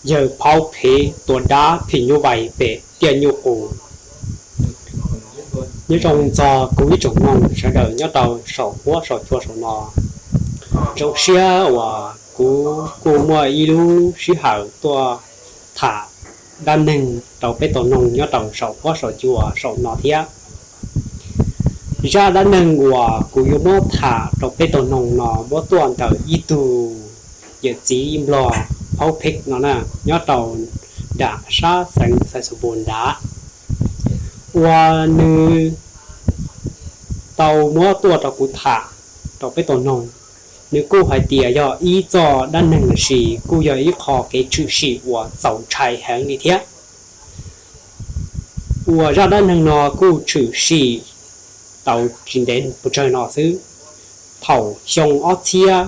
Yawg Phaub Phem tua dab phim nyuj vais pem tiaj nyuj qus. Nyob zoo txog kuv ib tsoom mloog sawv daws nyob rau saum huab saum cua saum no. Zoo siab uas kuv kuj muaj ib lub sij hawm tuaj tham dab neeg rau peb tau mloog nyob rau saum huab saum cua saum no thiab. Zaj dab neeg uas kuv yuav muab tham rau peb tau mloog no muab tuaj ntawm ib tug yawm txiv Nplog Phaub Phem no na, nyob rau nram sab xeev Xais Xus Npus nrad, uas nws tau muab tuaj rau kuv tham rau peb tau mloog. Nws kuj hais tias yog ib txoj dab neeg los sis kuj yog ib qho kev tshwm sim uas txaus ntshai heev li thiab. Uas zaj dab neeg no kuj tshwm sim tau tsis ntev pes tsawg no xwb, thaum xyoo ob txhiab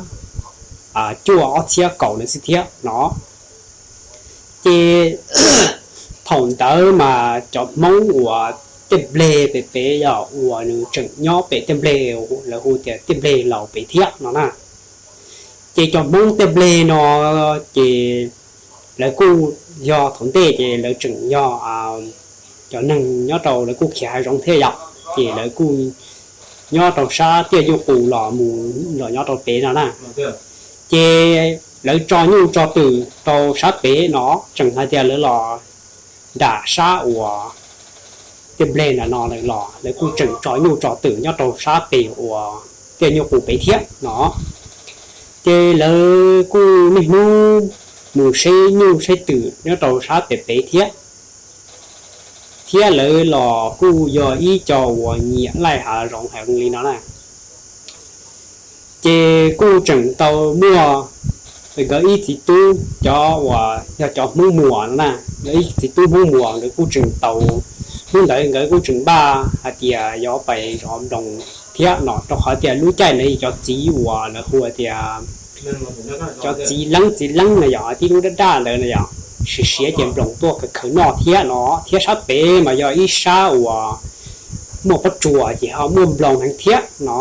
cuaj ob txhiab kaum ntawd xwb thiab no. Ces thaum ntawd mas cov Hmoob uas tiaj npleg pem pem yog uas nws tseem nyob pem tiaj npleg, lawv hu tias tiaj npleg laus pem thiab no na. Ces cov Hmoob tiaj npleg no ces lawv kuj yog thaum ntej ces lawv tseem yog cov neeg nyob rau, lawv kuj khiav hav zoov thiab yom, ces lawv kuj nyob rau sab tiaj nyuj qus los mus los nyob rau pem no na. Ces lawv tso nyuj tso twm rau sab pem no, tseem hais tias lawv los nram sab uas tiaj npleg nram no lawm los lawv kuj tseem tso nyuj tso twm nyob rau sab pem uas tiaj nyuj qus pem thiab no. Ces lawv kuj niaj hnub mus saib nyuj saib twm nyob rau sab pem pem thiab, thiab lawv los kuj yog ib co uas nyiam laij hav zoov heev li no na. Ces kuj tseem tau muaj nkawd ib txiv tub, cov uas yog cov Hmoob Muas no na, nkawd ib txiv tub Hmoob Muas nkawd kuj tseem tau, hnub ntawd nkawd kuj tseem npaj hais tias yuav pais zov nploos thiab no, rau qhov tias lub caij ntawd cov txiv uas lawv hu tias cov txiv leeb txiv leeb na yom, tib lub daj daj ntawd na yom, siav siav ces nploos tuaj khaws khaws noj thiab no, thiab sab pem mas yog ib sab uas muaj pob tsuas ces ho muaj nploos heev thiab no.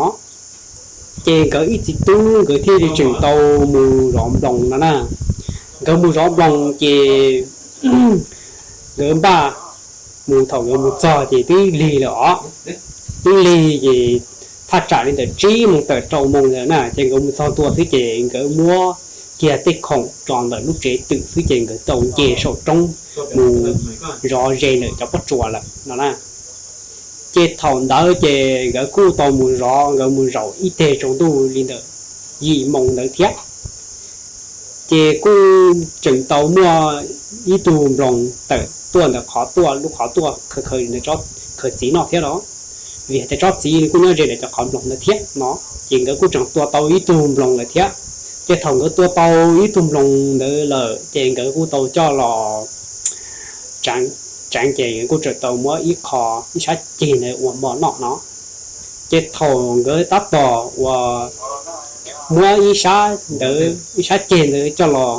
Ces nkawd ib txiv tub nkawd thiaj li tseem tau mus zov nploos no na. Nkawd mus zov nploos ces nkawd npaj mus, thaum nkawd mus txog ces twb lig lawm os, twb lig ces thaj tsam li ntawm tsib moos tawm rau moos lawm na, ces nkawd mus txog ntua xwb ces nkawd muab kiag tej khoom tso ntawm lub tsev twm xwb ces nkawd tau nce saum roob mus zov ze ntawm cov pob tsuas lawm no na. Ces thaum ntawd ces nkawd kuj tau mus zov, nkawd mus zaum ib teg tsaus ntuj li ntawm yim moos ntawd thiab. Ces kuj tseem tau muaj ib tug nploos tawm tuaj ntawm qhov tuaj, lub qhov tuaj khaws khaws ntawm tsob khaws txiv noj thiab los, vim hais tias tsob txiv nws kuj nyob ze ntawm cov qhov nploos ntawd thiab no. Ces nkawd kuj tseem tua tau ib tug nploos lawm thiab. Ces thaum nkawd tua tau ib tug nploos ntawd lawm ces nkawd kuj tau coj los tseev, ces nkawd kuj tseem tau muab ib qho, ib sab ceg ntawd ua mov noj no. Ces thaum nkawd tab tom uas muab ib sab ntawd, ib sab ceg ntawd coj los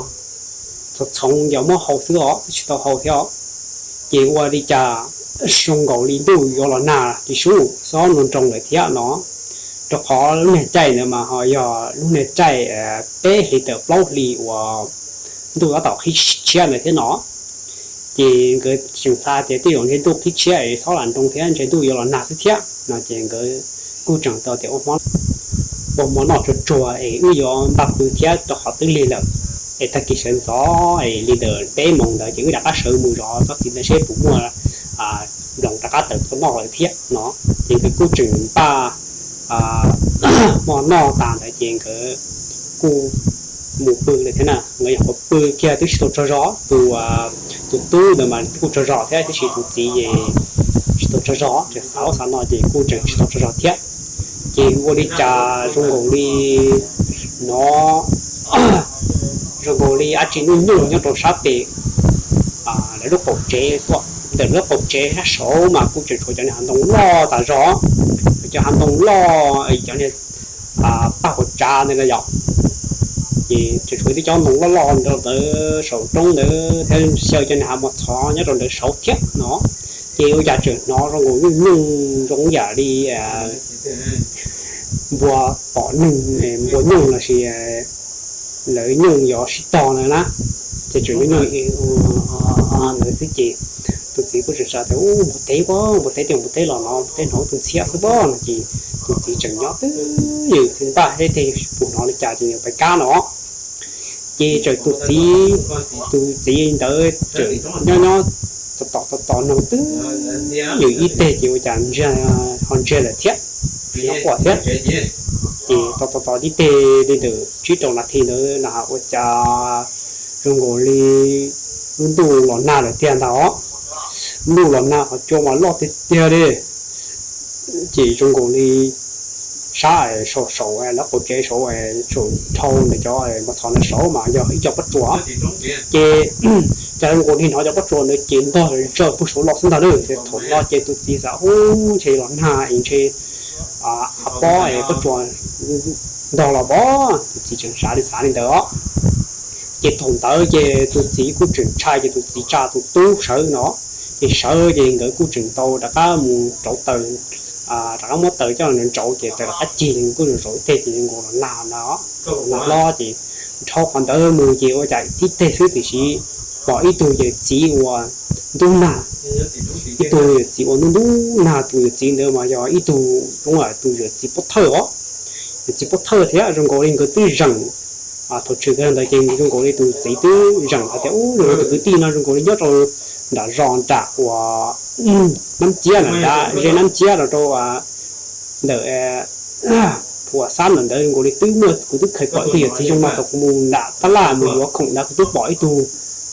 txhoov txhoov yuav muab hau xwb os, twb tsis tau hau thiab os, ces ua li cas zoo nkaus li ntuj yuav los nag li sub xob nroo nroo lawm thiab no. Rau qhov lub niag caij ntawd mas ho yog lub niag caij peb hlis tawm plaub hlis uas ntuj tab tom qhib tshiab ntawd thiab no. Ces nkawd tseem xav tias tej zaum ntshe ntuj qhib tshiab es xob lam nroo thiab ntshe ntuj yuav los nag xwb thiab no, ces nkawd kuj tseem tau tias ua hmo noj tsuag tsuag es wb yuav npaj pw thiab rau qhov twb lig lawm. Es tag kis sawv ntxov es li ntawm peb moos ntawd ces wb rov qab sawv mus zov tsob txiv ntawd seb puas muaj nploos rov qab tawm tuaj noj lawm thiab no. Ces nkawd kuj tseem npaj hmo noj tas ntawd ces nkawd kuj mus pw lawm thiab na. Nkawd nyuam qhuav pw kiag twb tsis tau tsaug zog, tus, tus tub ntawd mas kuj tsaug zog thiab, tiam sis tus txiv tsis tau tsaug zog, tseem xav ub xav no ces kuj tseem tsis tau tsaug zog thiab. Ces ua li cas zoo nkaus li no, zoo nkaus li dab tsi nyooj nyooj nyob rau sab pem lawv lub qaum tsev tuaj. Ntawm lub qaum tsev sab saud mas kuj tseem tshuav cov niag hav ntoo loj tas zog, cov hav ntoo loj, cov niag paj huam tsav ntawd na yom. Ces tseem tshuav tib cov ntoo loj loj rau ntawd saum roob ntawd thiab xyaw cov niag hav mos txhov nyob rau ntawd saud thiab no. Ces ua cas tseem hnov zoo nkaus nyooj nyooj zoo yam li npua pom neeg, npua nyooj lossis lawv nyooj yuav sib tog ntawd na. Ces tseem nyob nyob ntawd xwb ces tus txiv kuj tseem xav tias, Ub, npua teb pob, npua teb tej npua teb los no, npua teb hnov tus ntxhiab xwb pob, no ces tus txiv tseem nyob twj ywm thiab npaj thiab tej puas hnov li cas ces nws pais kab no. Ces txawm tus txiv, tus txiv ntawd tseem nyob nyob tos tos tos tos noog twj ywm ib teg ces ua cas ho ntsiag lawm thiab, nyob quaj thiab. Ces tos tos tos ib teg li ntawm tsib rau nas this ntawd na ua cas zoo nkaus li lub ntuj los nag lawm tiag ntag os. Lub ntuj los nag qhov cua mas loj tiag tiag li. Ces zoo nkaus li sab saum saum lawv qaum tsev saum, saum dhau ntawm cov mos txhos ntawd saud mas yog ib co pob tsuas. Ces cas zoo nkaus li hnov cov pob tsuas ntawd ces ntog zawm puag saud los xwb ntag na. Ces thaum no ces tus txiv xav, Ub, ntshe los nag es ntshe av pob es pob tsuas ntog los pob. Tus txiv tseem xav li xav li ntawd os. Ces thaum ntawd ces tus txiv kuj tseem ntshai ces tus txiv tsa tus tub sawv no. Ces sawv ces nkawd kuj tseem tau rov qab mus rauv taws, rov qab muab taws coj los ntsauv ces taws rov qab cig ces kuj zaum zaum ib teg ces zoo nkaus los nag na, nag hlob ces dhau qhov ntawd mus ces ua cas tib teg xwb tiam sis pom ib tug yawm txiv uas ntub nag, ib tug yawm txiv uas ntub ntub nag. Tus yawm txiv ntawd mas yog ib tug zoo tus yawm txiv pov thawj os. Yawm txiv pov thawj thiab zoo nkaus li nkawd twb zeem, thaum tshwm kawg ntawd ces zoo nkaus li tus txiv twb zeem hais tias, Ub, tus kwv tij no zoo nkaus li nyob rau nram zos nram uas Nab Ciab na, nram ze Nab Ciab los rau ntawm Phuam Xab ntawm ntawd zoo nkaus li twb muaj, kuv twb kheev pom ib tug yawm txiv zoo no thaum kuv mus nram tab laj mus yuav khoom ntawd kuv twb pom ib tug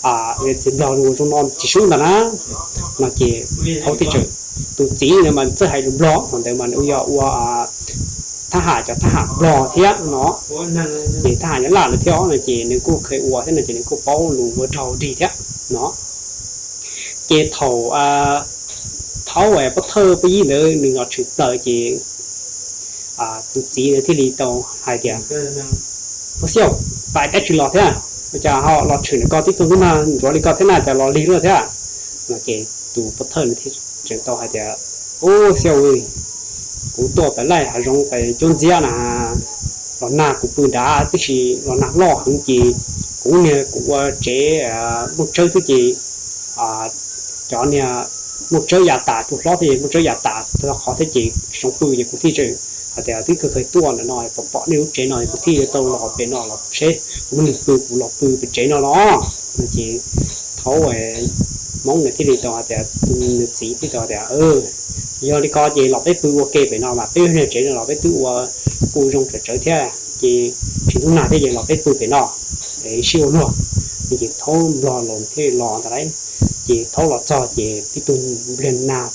yawm txiv nplog zoo zoo no tsis sub ntag na. No ces thaum tib tseem tus txiv ntawd mas txawj hais lus nplog, thaum ntawd mas nws yog ua thab ham, cov thab ham nplog thiab no, ces thab ham nyob laj lawm thiab no ces nws kuj kheev ua thiab no ces nws kuj paub lus ua rag dig thiab no. Ces thaum thaum pov thawj peb yib ntawd nws los tshwm plaws ces tus txiv ntawd thiaj li tau hais tias, Ua xyov, pais dab tsi los thiab, ua cas ho los tshwm ntawm koj tib tug ntub nag ntsuav li koj thiab na, cas los lig luaj thiab? No ces tus pov thawj nws thiaj tseem tau hais tias, Ub xyov, kuv tuaj pem laij hav zoov pem cuab ntxiab na, los nag kuv pw nrad tib si, los nag loj heev ces kuv niag kuv ua tsev muaj tsawb thiab ces cov niag muaj tsawb ya tas, tus hlob thiab muaj tsawb ya tas tag qhov thiab ces tsis zoo pw ces kuv thiaj tseem hais tias twb kawg kawg tuaj ntawm no pom pom nej lub tsev no kuv thiaj tau los pem no los seb kuv muaj neeg pw kuv los pw pem tsev no los. No ces thaum Hmoob nws thiaj li tau hais tias, tus nws txiv thiaj tau tias, Yog li ko ces los peb pw ua ke pem no mas peb niag tsev no los peb twb ua kuj zoo tsawv tsawv thiab ces tsis ntub nag thiab ces los peb pw pem no sib ua luag. Ces thaum nplog los thiaj los ntag lauj. Ces thaum los txog ces tib tug npliag nag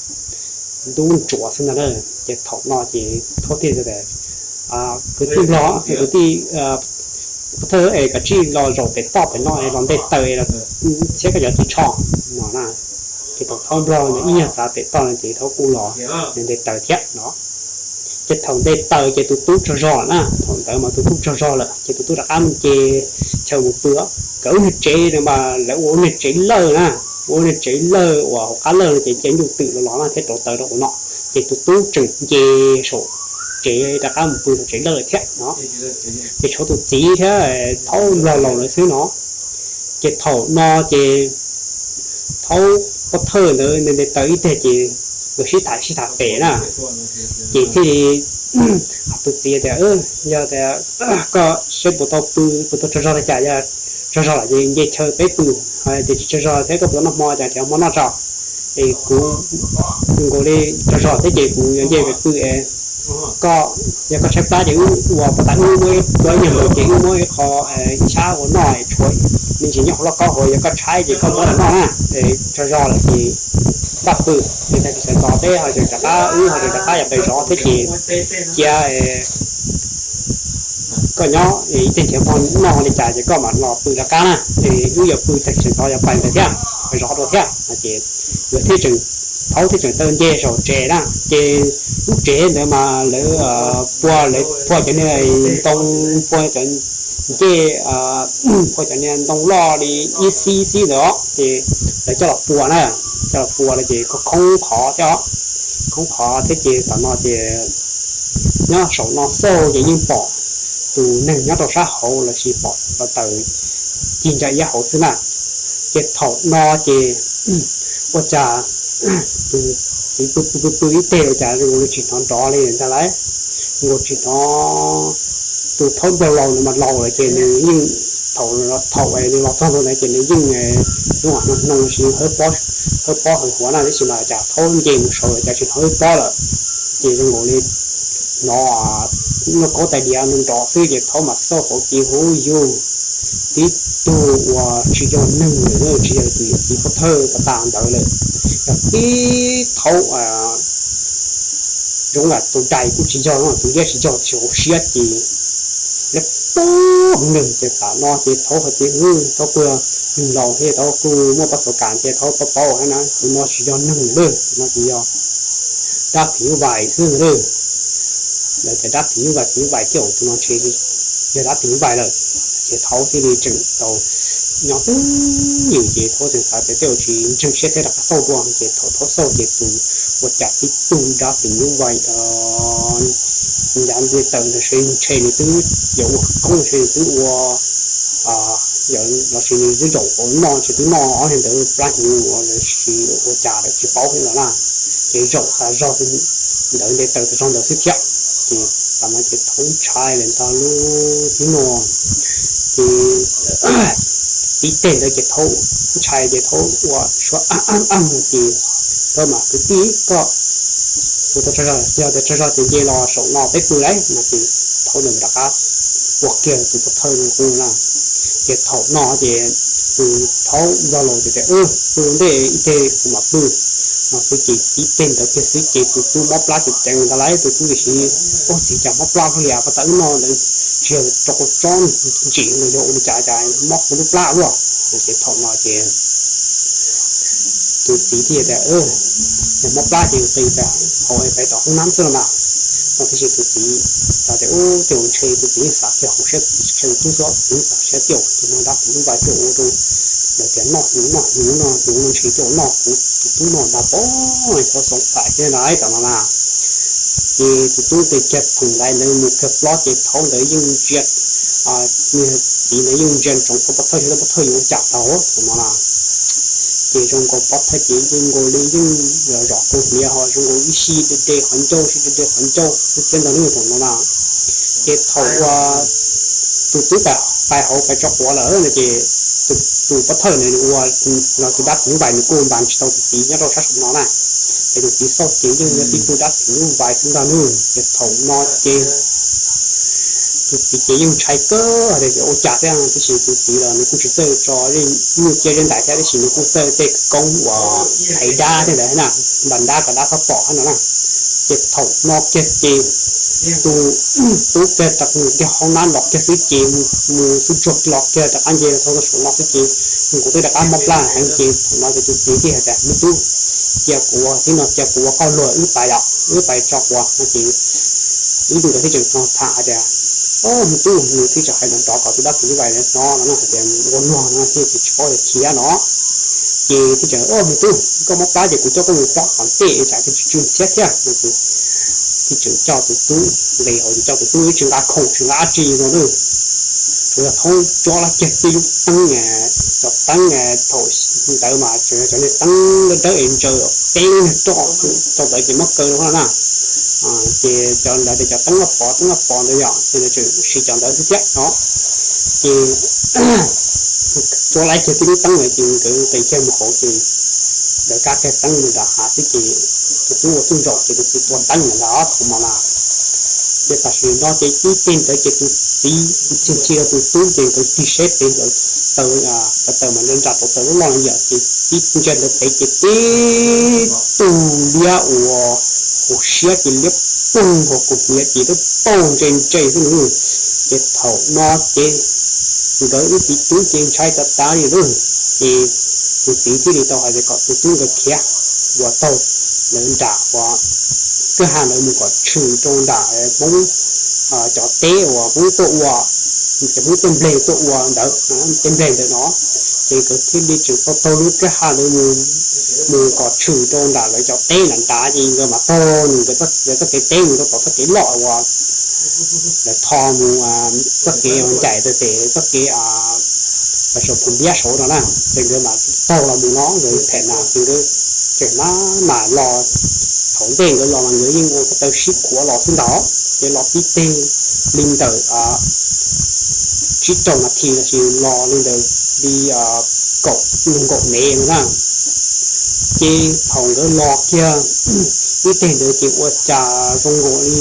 ntub ntsuav xwb ntag na. Ces thaum no ces thaum thiaj tias, Kwv tij nplog, kwv tij pov thawj, es koj cia li los zaum pem toj pem no es los nte taws es los txhiab koj cov ris tsho no na. Ces thaum thaum nplog nws ib nyuag txav pem toj no ces thaum kuj los nws nte taws thiab no. Ces thaum nte taws ces tus tub tsaug zog lawm na, thaum ntawd mas tus tub tsaug zog lawm ces tus tub rov qab mus nce chaw mus pw. Nkawd lub niag tsev no mas lawv ua lub niag tsev lawj na, ua lub niag tsev lawj uas hauv qab lawj no ces nce ntuj twm los los na thiab rauv taws rau hauv no. Ces tus tub tseem nce saum tsev rov qab mus pw saum tsev lawj lawm thiab no. Ces tshuav tus txiv thiab thaum nplog laus lawv xwb no. Ces thaum no ces thaum pov thawj ntawd nws nte taws ib teg ces nkawd sib tham sib tham pem na. Ces thiaj li tus txiv tias, Yog tias koj seb puas tau pw, puas tau tsaug zog li cas, yog tsaug zog lawm ces nce chaw peb pw, ho tias tsis tsaug zog thiab koj puas tau noj hmo, cas tsis hmo noj tso. Es kuv nkaus li tsaug zog thiab ces kuv yuav nce pem pw es koj, yog koj tshaib plab ces wb ua pov tas, wb muab ib, ua ib nyuag ntawd ces wb muab ib qho ib sab ua noj, tshuav me ntsis nyob hauv lauj kaub hauv, yog koj tshaib ces koj muab los noj na. Tsaug zog lawm ces npaj pw, ces tag kis sawv ntxov peb ho tseem rov qab, wb ho tseem rov qab yuav pais zov thiab ces cia koj nyob ib teg nrhiav hmo noj li cas ces koj mam los pw rov qab na. Wb yuav pw tag kis sawv ntxov yuav pais ntawd thiab, pais zov dua thiab. Ces nkawd thiaj tseem, thaum thiaj tseem taw nce saum tsev na. Ces lub tsev ntawd mas lawv pua, lawv pua cov niag ntoo, pua cov ncej, pua cov niag ntoo loj li ib xib ib xib ntawd os, ces lawv coj los pua na, coj los pua lawm ces khoob qhov thiab os, khoob qhov thiab ces tom no ces nyob saum no xauj ces yeej pom tus neeg nyob rau sab hauv los sis pom los taws ci ntsa iab hauv xwb na. Ces thaum no ces ua cas tus txiv pw pw pw pw ib teg ua cas zoo nkaus li tsis hnov nrov li ntag lauj. Zoo nkaus tsis hnov, tus thaub laus laus ntawd mas laus lawm ces nws yeej, thaum, thaum nws los txog ntawd ces nws yeej hnov hnoos hnoos los sis hawb pob hawv huav na, tab sis mas cas thaub nce mus saud lawm cas tsis hnov hawb pob lawm. Ces zoo nkaus li hnov noj kaub tais diav nrov xwb ces thaub mas xauj hauv ces huv yus, tib tug uas tsis yog neeg lawm, tsis yog tus yawm txiv pov thawj tas tas ntawd lawm, yog tib thaub zoo li tus dais kuj tsis yog, tus liab tsis yog, tsis hauv siab ces liab ploog neeg. Ces tam no ces thaub hais tias, thaub kuj yog neeg laus thiab thaub kuj muaj pob txha kam ces thaub paub paub na, tus no tsis yog neeg lawm, tus no ces yog dab phim nyuj vais xwb ntag. Lawv tias dab phim nyuj vais, phim nyuj vais thiab, tus no ntshe yog dab phim nyuj vais lawm. Ces thaub thiaj li tseem tau nyob twj ywm ces thaub tseem xav tias tej zaum tsis ntseeg siab thiab rov qab xauj dua. Ces thaum thaub xauj ces tus ua cas tib tug dab phim nyuj vais ncav nce taws ntawd ntshe nws twb yuav ua khawv koob ntshe nws twb ua, los sis nws twb zaum noj, ntshe twb noj ob niag ntawd plab hnyuv los sis ua cas lawm tsis paub thiab no na. Ces zaum tas zog ntawd, nce taws tas zog ntawd xwb thiab. Ces tam no ces thaub ntshai lawm ntag lub thib no. Ces tib teg ntawd ces thaub ntshai ces thaub ua suab ab ab no ces thaub mas, kwv tij koj, kuv tau tsaug zog, yog tias tsaug zog ces nce los saum no peb pw lauj no ces thaub ntawd rov qab ua kiag tus pov thawj zoo qub na. Ces thaum no ces tus thaub nplog laus ces tias, pw ua ntej ib teg kuv mam pw no xwb ces tib teg ntawd kiag xwb ces tus tub mob plab ces ceev ntag lauj. Tus tub tiam sis, ua txiv, cas mob plab luaj li, pab tas wb noj ntawd tsis yog rau qhov tsob ntsim no yog ua li cas cas mob kuv lub plab luaj no. Ces thaum no ces tus txiv thiaj tias, yog mob plab ces qis tas hauv pais tom hoob nab xwb los mas no. Tiam sis tus txiv xav tias, ub, tej zaum ntshe tus txiv yeej xav kiag hauv siab, tus txiv tsis qhia tus tub xwb, tus txiv xav siab tej zaum tus no dab phim nyuj vais tej zaum ua rau lawv tias noj hnyuv noj hnyuv no tus no ntshe tej zaum noj kuv tus tub no ntag pob, thaub xoom xaim thiab na tam no na. Ces tus tub tes kiag theem ntawd mus kiag plob ces thaub ntawd yeej ntsia, txiv ntawd yeej ntsia ntsoov thaub pov thawj, thaub pov thawj yuav ua cas tau thaum no na. Ces zoo nkaus pov thawj ces zoo nkaus li yeej zom zaws hniav ho zoo nkaus ib sij de de qhov ncauj, sij de de qhov ncauj xwb thiab ntag thaum no na. Ces thaum uas tus tub pais hauv pais tso quav lawm no ces tus pov thawj nws ua, no tus dab phim nyuj vais nws kuj npas tsis tau tus txiv nyob rau sab saum no na. Ces tus txiv xauj ces yeej yog tib tug dab phim nyuj vais xwb ntag nawb. Ces thaum no ces tus txiv ces yeej ntshai kawg tias yuav ua cas thiab, tiam sis tus txiv los nws kuj tsis txawj tso nyuj ciab zeb ntais thiab, tiam sis nws kuj txawj tej khawv koob uas thaiv dab thiab ntawd na, npas dab kom dab txhob pom no na. Ces thaum no kiag ces tus tub kiag rov mus kiag hauv nab los kiag xwb ces mus xub tsuag los kiag rov qab nce los txog saum no xwb ces nkaus twb rov qab mob plab heev ces thaum no ces tus txiv thiaj hais tias, me tub, cia kuv ua tib no, cia kuv ua koj luag wb pais os, wb pais tso quav no ces ib tug ntawd thiaj tseem tham hais tias, o me tub, nws thiaj tseem hais nrov nrov kom tus dab phim nyuj vais hnov no hais tias ua luag no thiaj tsis paub tias khiav no. Ces thiaj tseem, o me tub, koj mob plab ces kuv coj koj mus plob tom ntej tsam thiaj tsis tsw ntxhiab thiab no ces thiaj tseem coj tus tub nqis hauv ces coj tus tub ib tsis nqa khoom tsis nqa dab tsi no na. Tsuas yog thaub tso lab kiag tib lub teeb, cov teeb thaum ntawd mas tseem yog cov niag teeb dawb dawb es ntsaws peb lub niag roj rau ntawd ces muab kaw rau na. Ces cov ntawd tias cov teeb loj pov, teeb loj pov ntawd yom, ces nws tseem siv cov ntawd xwb thiab no. Ces tso lab kiag tib lub teeb ntawd ces nkawd nqis kiag mus hauv ces nkawd kab kiag teeb mus nram hav xwb ces tus tub ua txuj zaum ces tus txiv tua teeb ntawd ntag thaum no na. Ces tam sim no ces ib teg ntawd ces tus txiv ntxhi ntxhi rau tus tub ces nkawd tig seb pem lawv taw, lawv taw mas nra nra rau taw loj loj no yom, ces tib ntsia ntawd pem ces tib tug liab uas hauv siab ces liab ploog nkaus kuv hniav ces twb paug ntse ntse xwb nws. Ces thaum no ces nkawd wb txiv tub ces ntshai tas tas li lawm. Ces tus txiv thiaj li tau hais tias kom tus tub nkawd khiav uas taug lawv nram uas kwj ha ntawd mus kom tshwm rau nram Hmoob cov teb uas Hmoob tuaj ua, cov Hmoob tej nplej tuaj ua ntawd, tej nplej ntawd no. Ces nkawd thiaj li tseem taug taug lub kwj ha ntawd mus kom tshwm rau nram lawv cov teb nram nrad ces nkawd mam taug nkawd txoj kev teb mus rau tom txoj kev loj uas lawv tho mus, txoj kev ncaim taw tes txoj kev Saum phum npiab saud no na, ces nkawd mam taug los mus no nkawd phem na ces nkawd tseem maj mam los. Thaum ntej nkawd los mas nkawd yeej ua ko taw sib khuav los xwb ntag, ces los tib teg li ntawm tsib rau nas this los sis los li ntawm li kaum nees nkaum mev no na. Ces thaum nkawd los kiag ib teg ntawd ces ua cas zoo nkaus li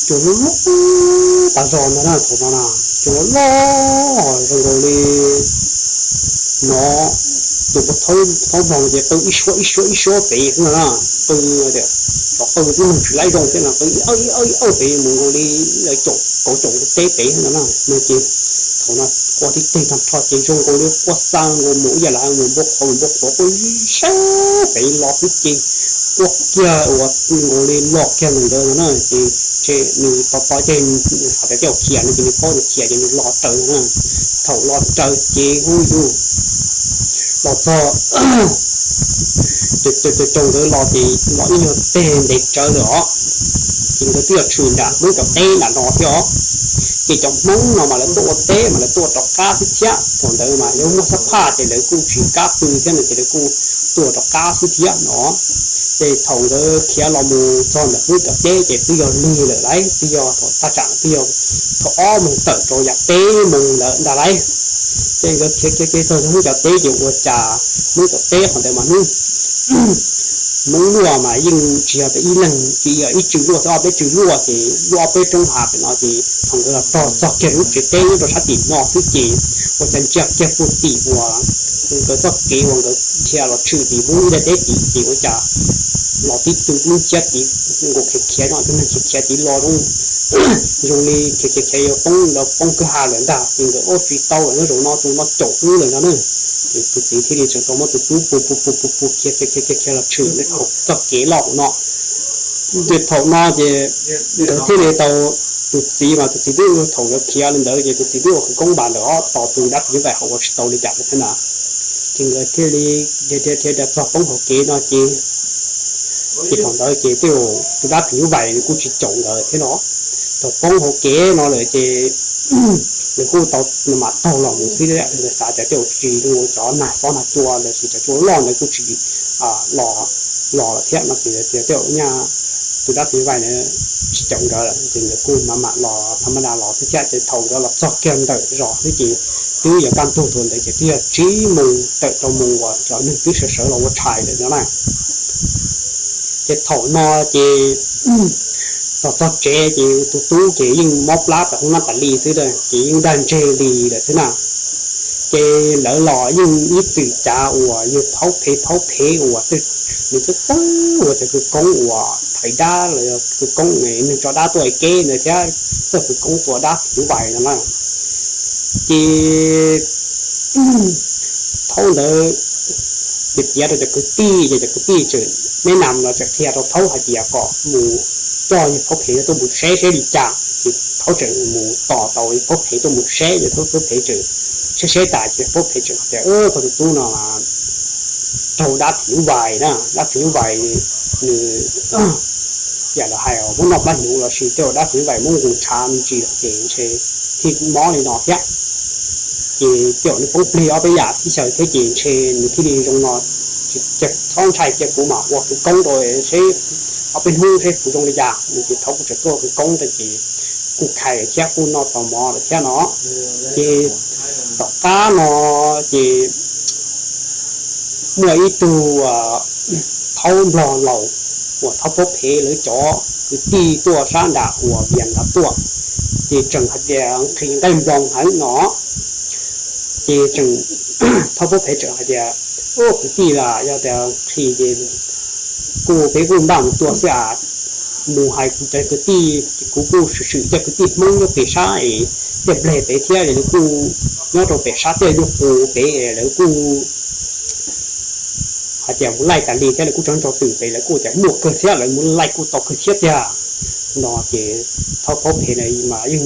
cua loj loj tas zog ntag na. Thaum no na cua loj loj zoo nkaus li no, tus pov thawb nploog ces qw ib suab ib suab ib suab pem xwb no na. Qw tias, qw tib neeg tsis laib zoo thiab no, qw ib awj ib awj ib awj pem mus nkaus li kaum caum teb pem xwb no na. No ces thaum no quaj tib teg tag nrho ces zoo nkaus li quaj xa nkaus mus ib yam li hais mus npau qhuav mus npau qhuav quaj sab pem los xwb ces quaj kiag uas nkaus li los kiag ntawm ntawd no na. Ces nws tos tos ces xav tias tej zaum khiav no ces nws paub tias khiav ces nws los raws no na. Thaum los raws ces hu yus los txog ces caum nkawd los ces los ib nyuag teg ntev tsawv lawm os. Ces nkawd twb yog tshwm nram Hmoob cov teb nram no thiab os. Ces cov Hmoob no mas lawv tuaj ua teb mas lawv tuaj rov qab xwb thiab. Thaum ntawd mas yog muaj xab phaj ces lawv kuj tsis kam pw thiab no ces lawv kuj tuaj rov qab xwb thiab no. Ces thaum nkawd khiav los mus txog ntawm Hmoob cov teb ces twb yog lig lawm lauj, twb yog thaum thaj tsam twb yog thaum ob moos tawm rau yav peb moos lawm ntag lauj. Ces nkawd khiav khiav khiav txog Hmoob cov teb ces ua cas Hmoob cov teb qhov ntawd mas hnub Hmoob luaj mas yeej tsis yog tias ib leeg tsis yog ib tswm luaj xwb, ob peb tswm luaj ces luaj ob peb roob hav pem no ces thaum nkawd los txog txog kiag lub tsev teb nyob rau sab tim no xwb ces ua cas ntsia kiag puag tim uas nkawd txoj kev uas nkawd dhia los tshwm tim Hmoob ib daim teb tid ces ua cas los tib tug dub nciab tid nkaus khiav khiav no, tus neeg khiav khiav tid los zoo zoo li khiav khiav khiav yuav poob los poob kwj ha lawm ntag ces nkawd ua tsis tau lawm, nyob zaum no tus no caum wb lawm no na. Ces tus txiv thiaj li tseem tau muab tus tub pus pus pus pus pus khiav khiav khiav khiav los tshwm txoj kev loj hauv no. Ces thaum no ces nkawd thiaj li tau, tus txiv mas tus txiv twb thaum nkawd khiav li ntawd ces tus txiv twb ua khawv koob npas ntawm ob tos tus dab phim nyuj vais hauv ua tsis tau li cas lawm thiab na. Ces nkawd thiaj li dhia dhia dhia txog poob hauv kev no ces, ces thaum ntawd ces tej zaum tus dab phim nyuj vais nws kuj tsis caum nkawd thiab no. Thaum poob hauv kev no lawm ces nws kuj tau mam taug los mus xwb thiab, nkawd xav tias tej zaum tsis zoo cov nag xob nag cua los sis cov cua loj ntawd kuj tsis los los lawm thiab no ces tias tej zaum nyaj tus dab phim nyuj vais na tsis caum nkawd lawm ces nkawd kuj mam mam los tham ma da los xwb thiab. Ces thaum nkawd los txog kiag ntawm zos xwb ces twb yog kaj ntug thaum ntawd ces twb yog tsib moos tawm rau moos uas cov neeg twb sawv sawv los ua tshais lawm no na. Ces thaum no ces txog txog tsev ces tus tub ces yeej mob plab tas hoob nab tas li xwb, ces yeej dag ntseg li lawm xwb na. Ces lawv los yeej ib txwm cav uas yog phaub phev phaub phev uas nws txawj txawj ua cov khawv koob uas thaiv dab los yog khawv koob neeg tso dab tuaj ua ke ntawd thiab txawj khawv koob tua dab phim nyuj vais no na. Ces thaum ntawd ces piav rau cov kwv tij ces cov kwv tij tseem neb nam los tseem qhia rau thaub hais tias kom mus coj yawg phaub phev tuaj mus saib saib li cas. Ces thaub tseem mus tos tau yawg phaub phev tuaj mus saib, yawg phaub phev tseem saib saib tas ces phaub phev tseem hais tias, koj tus tub no raug dab phim nyuj vais na, dab phim nyuj vais nws yam li hais muab noj plab hnyuv los sis tej zaum dab phim nyuj vais muab nqus ntshav me ntsis lawm ces ntshe thiaj mob li no thiab. Ces tej zaum nws poob plig ob peb yam tib xyaw thiab ces ntshe nws thiaj li zoo no. Txhob ntshai, cia kuv mam ua khawv koob rau seb ob peb hnub seb puas zoo li cas. Ces thaub kuj tseem tuaj khawv koob rau ces kuj khais thiab kuj noj tau mov lawm thiab no. Ces tom qab no ces muaj ib tug thaub nplog laus uas thaub phaub phev lawv cov kwv tij tuaj sab nram uas Vias Cas tuaj, ces tseem hais tias nqhis nqaij nploos heev no. Ces tseem, thaub phaub phev tseem hais tias, ub, kwv tij las, yog tias nqhis ces kuj peb kuj npaj mus tua xwb as. Mus hais kuv cov kwv tij, kuv kuj swm swm cov kwv tij Hmoob nyob pem sab es tej nplog pem thiab es lawv kuj nyob rau pem sab tej nyuag qus pem es lawv kuj hais tias mus laij tas li thiab lawv kuj tsav ntso twm pem, lawv kuj tias muaj kawg thiab, lawv mus laij kuj tau kawg thiab tiag. No ces thaub phaub phev na mas yeej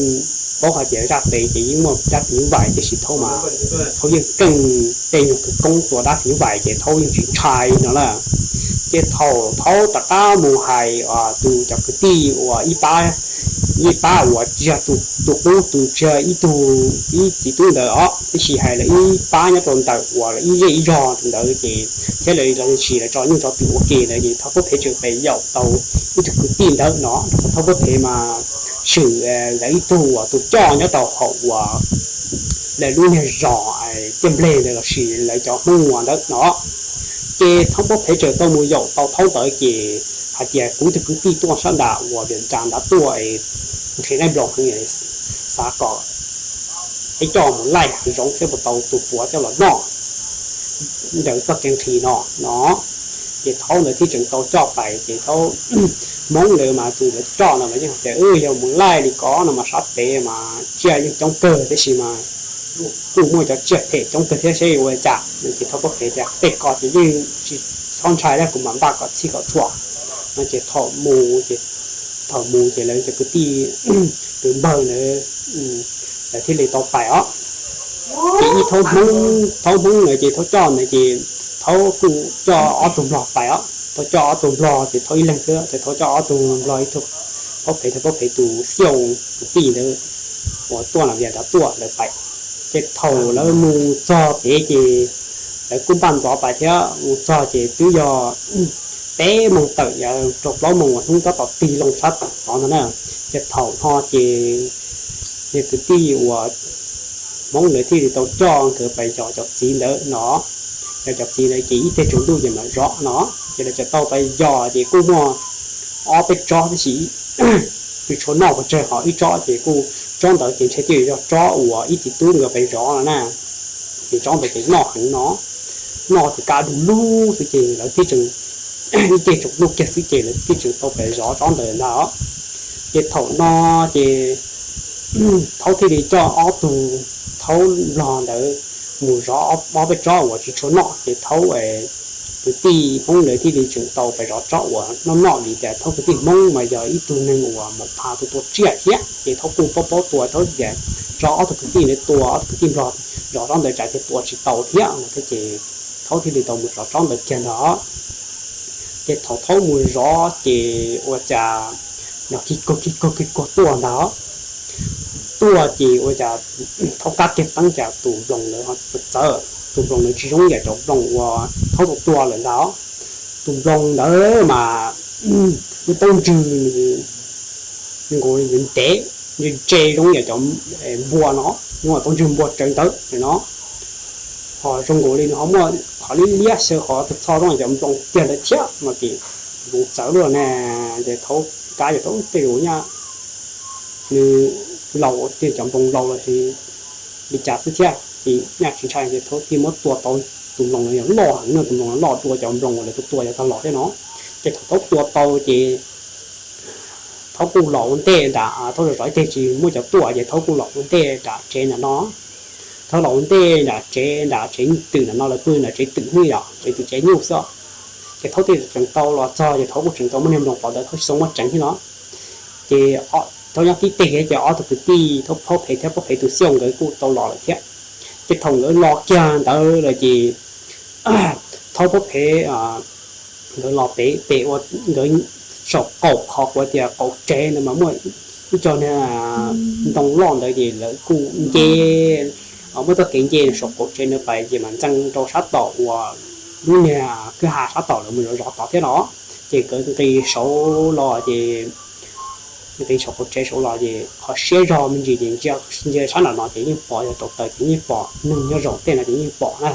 paub hais tias zaj pem ces yeej muaj dab phim nyuj vais tiam sis thaub mas thaub yeej keej tej nyuag khawv koob tua dab phim nyuj vais ces thaub yeej tsis ntshai no lawm. Ces thaum thaub rov qab mus hais tus cov kwv tij uas ib pab Yeej pab uas tsis yog tus qub tus tsis yog ib tug ib txiv tub ntawd os, tab sis hais lawv ib pab nyob rau ntawm uas lawv ib zej ib zog ntawd ces thiab lawv los sis lawv tso nyuj tso twm ua ke ntawd ces Thoob Pob Phev tseem pes yaum tau ib tug kwv tij ntawd no. Thoob Pob Phev mas swm lawv ib tug uas tus coj nyob rau hauv uas lawv lub niag zos Tiaj Npleg ntawd los sis lawv cov Hmoob Muas ntawd no. Ces Thoob Pob Phev tseem tau mus yaum tau Thaub ntawd ces hais tias kuv tus kwv tij tuaj sab nram uas Vias Cas nrad tuaj es nqhis nqaij nploos heev, xav kom peb coj mus laij hav zoov saib puas tau tus puav coj los noj ntawm txoj kev nqhis no no. Ces Thaub ntawd thiaj tseem tau coj pais ces Thaub, Hmoob ntawd mas tus ntawd coj no mas yeej hais tias yog mus laij li ko no mas sab pem mas tsiaj yeej coob kawg tab sis mas kuj muaj cov tsiaj phem coob kawg thiab seb yuav ua cas no. Ces Thoob Pob Phev tias tej ko ces yeej tsis txhob ntshai thiab, kuv mam npaj kom txhij kom txhua no. Ces thaum mus ces, thaum mus ces lawv cov kwv tij kwv npawg ntawd lawv thiaj li tau pais os. Ces ib Thaub Hmoob, Thaub Hmoob ntawd ces Thaub coj ntawd ces Thaub kuj coj ob tug nplog pais os. Thaub coj ob tug nplog ces Thaub ib leeg xwb ces Thaub coj ob tug nplog ib tug, Pob Phev thiab Pob Phev tus Xiauj tus tij ntawd uas tuaj Las Vegas tuaj lawv pais. Ces thaum lawv mus txog pem ces lawv kuj npaj ntxov pais thiab, mus txog ces twb yog peb moos tawm yav rau plaub moos uas hnub tab tom tig loo sab tod ntag na. Ces thaum no ces yog kwv tij uas Hmoob ntawd thiaj li tau coj nkawd pais yos cov txiv ntawd no. Yog cov txiv ntawd ces ib teg tsaus ntuj ces mam zov no. Ces lawv tseem tau pais yos ces kuj muaj ob peb tsob tab sis tsis tshua noj pes tsawg, ho ib tsob ces kuj, tsob ntawd ces ntshe twb yog tsob uas ib txiv tub nkawd pais zov no na. Ces tsob ntawd ces noj heev no, noj ces kaj du lug xwb ces lawv thiaj tseem, ib teg tsaus ntuj kiag xwb ces lawv thiaj tseem tau pais zov tsob ntawd ntag. Ces thaum no ces Thaub thiaj li coj ob tug Thaub nplog ntawd mus zov ob peb tsob uas tsis tshua noj ces Thaub kwv tij Hmoob ntawd thiaj li tseem tau pais zov tsob uas noj noj vim tias Thaub kwv tij Hmoob mas yog ib tug neeg uas mus pha tua tua tsiaj thiab ces Thaub kuj paub paub tua, Thaub tias tso ob tug kwv tij ntawd tua, ob tug kwv tij nplog zov tsob ntawd tsam ces tua tsis tau thiab no thiab ces Thaub thiaj li tau mus zov tsob ntawd kiag ntag. Ces thaum Thaub mus zov ces ua cas nrov kig kuag kig kuag kig kuag tuaj ntag. Tuaj ces ua cas Thaub kab kiag teeb cas tus nploos ntawd txawv, tus nploos ntawd tsis zoo yam cov nploos uas Thaub tua tua lawm ntag. Tus nploos ntawd mas lub taub ntswg nkaus ntev, ntse ntse zoo yam cov npua no, zoo yam taub ntswg npua tsawv ntawd no. Ho zoo nkaus li nws ho muaj qhov liab liab xyaw qhov txho zoo yam cov nploos tiag ntawd thiab no ces nploos txawv luaj na. Ces Thaub kab ces Thaub tej zaum nyaj nws laus tiag, cov nploos laus los sis li cas xwb thiab ces nyaj tsis ntshai ces Thaub thiaj muab tua tau. Tus nploos no yog loj heev no, tus nploos no loj dua cov nploos uas lawv tua tua yav tag los thiab no. Ces thaum Thaub tua tau ces Thaub kuj los ua ntej nram, Thaub zov zov ib teg tsis muaj cov tuaj ces Thaub kuj los ua ntej nram tsev ntawm no. Thaub los ua ntej nram tsev, nram tsev twm ntawm no, lawv pw nram tsev twm hnub yom, tsev twm tsev nyuj xwb. Ces Thaub thiaj tseem tau los txog ces Thaub kuj tseem tau muab niag nploos pov ntawd Thaub tsis tau muab tseev thiab no. Ces Thaub nyob tib teg ces ob tug kwv tij Thaub Phob Phev thiab Phob Phev tus Xiauj nkawd kuj tau los lawm thiab. Ces thaum nkawd los kiag ntawd lawm ces Thaub Phob Phev nkawd los pem pem ua, nkawd saum qaum qhov kuv tias qaum tsev ntawd mas muaj ib co niag ntoo loj ntawd ces lawv kuj nce, muab txoj kev nce saum qaum tsev ntawd pais ces mas ntxeev rau sab tom uas lub niag kwj ha sab tom lawv mus zov zov tod thiab no. Ces nkawd nqis saud los ces nqis saum qaum tsev saud los ces qhov siab zog me ntsis ces ntsia sab nram no ces yeej pom, yog rauv taws ces yeej pom, neeg nyob zaum tej no ces yeej pom na.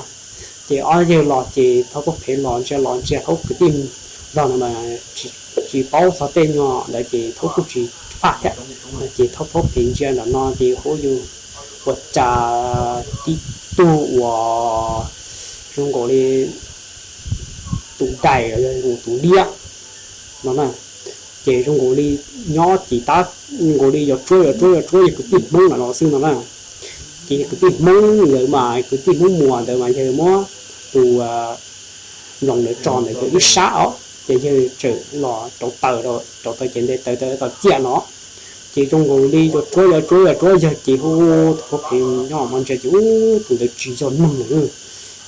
Ces ob yawg los ces Thaub Phob Phev los ntsia los ntsia Thaub kwv tij nplog no mas tsis paub txog tej nyuag ntawd ces Thaub kuj tsis faj thiab. Ces Thaub Phob Phev ntsia nram no ces hu yus ua cas tib tug uas zoo nkaus li tus dais los yog tus liab no na. Ces zoo nkaus li nyob ces tab zoo nkaus li yuav tsuab yuav tsuab yuav tsuab yawg kwv tij Hmoob no xwb no na. Ces yawg kwv tij Hmoob ntawd mas kwv tij Hmoob Muas ntawd mas yawg muab tus nploos ntawd tso ntawm yawg ib sab os, ces yawg tseem los rauv taws, rauv taws ces nte taws tau ciaj no. Ces zoo nkaus li yuav tsuab yuav tsuab yuav tsuab yawg ces hu tus Phob Phev nyob hauv ntsia ces ub tus ntawd tsis yog neeg lawm,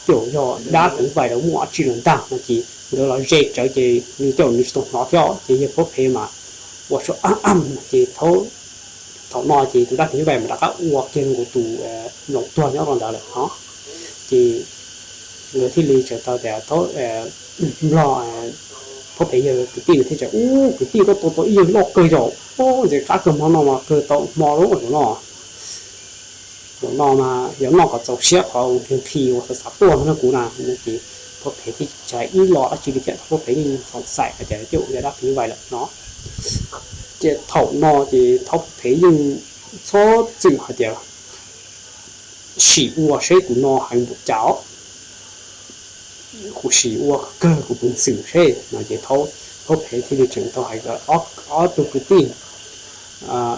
caum yog dab teev vais los muaj dab tsi los ntag no ces nkawd los ze tsawv ces nws caum nws tsis tau hnov thiab ces yawg Phob Phev mas ua suab ab ab ces Thaub Thaum no ces tus dab phim nyuj vais mas rov qab ua kiag nkaus tus mloog tuag nyob rau ntawd lawm no. Ces nkawd thiaj li txawm tau tias Nplog, Phaub Phem yawg kwv tij no thiaj tias, Ub, kwv tij, koj tua tau ib yawg loj kawg yom, ub, ntxim qab kawg, hmo no mas kawg tau hmo lawm no. Zaum no mas yog noj kom txaus siab qhov nqhis nqhis uas xav xav tuaj no kuv na. No ces Phaub Phem thiaj tsis hais ib los dab tsi li thiab, Phaub Phem yeej xoom xaim hais tias coj ua yog dab phim nyuj vais lawm no. Ces thaum no ces Phaub Phem yeej txhob txwm hais tias sim ua seb tus no hais npaum cas os, kuv sim ua kawg kuv puv xwm seb no. Ces Phaub Phem thiaj li tseem tau hais tias, Ob tug kwv tij,